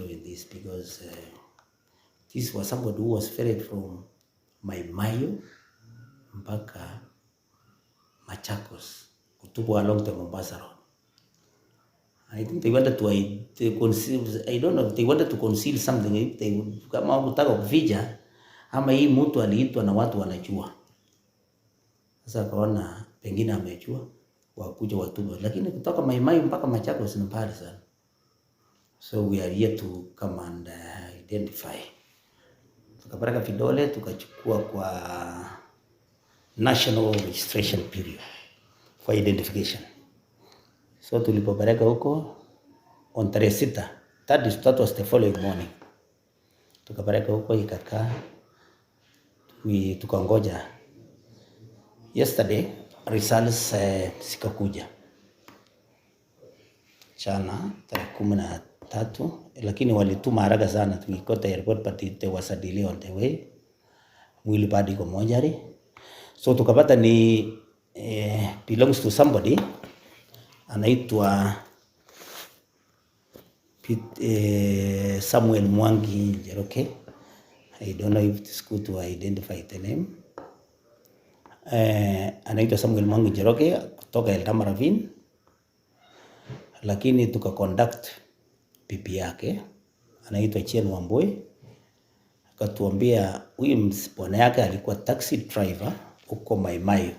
doing this because this was somebody who was ferried from Mai Mahiu mpaka Machakos, kutupwa along the Mombasa Road. I think they wanted to, they conceal, I don't know if they wanted to conceal something, if they kama kutaka kuficha ama hii mtu aliitwa na watu wanajua. Sasa akaona pengine amejua wakuja watupe, lakini kutoka Mai Mahiu mpaka Machakos ni mbali sana. So we are here to come and identify. Tukapeleka vidole tukachukua kwa National Registration Bureau for identification. So tulipopeleka huko on tarehe 6, that was the following morning. Tukapeleka huko ikakaa, tukangoja. Yesterday results zikakuja jana tarehe 13, lakini walituma haraka sana. We got the report but there was a delay on the way. Mwili bado iko mochari, so tukapata ni belongs to somebody anaitwa Samuel Mwangi Njoroge. I don't know if it's good to identify the name. Anaitwa Samuel Mwangi Njoroge kutoka Eldama Ravine, lakini tuka contact bibi yake anaitwa Jane Wambui, akatuambia huyu bwana yake alikuwa taxi driver huko Mai Mahiu.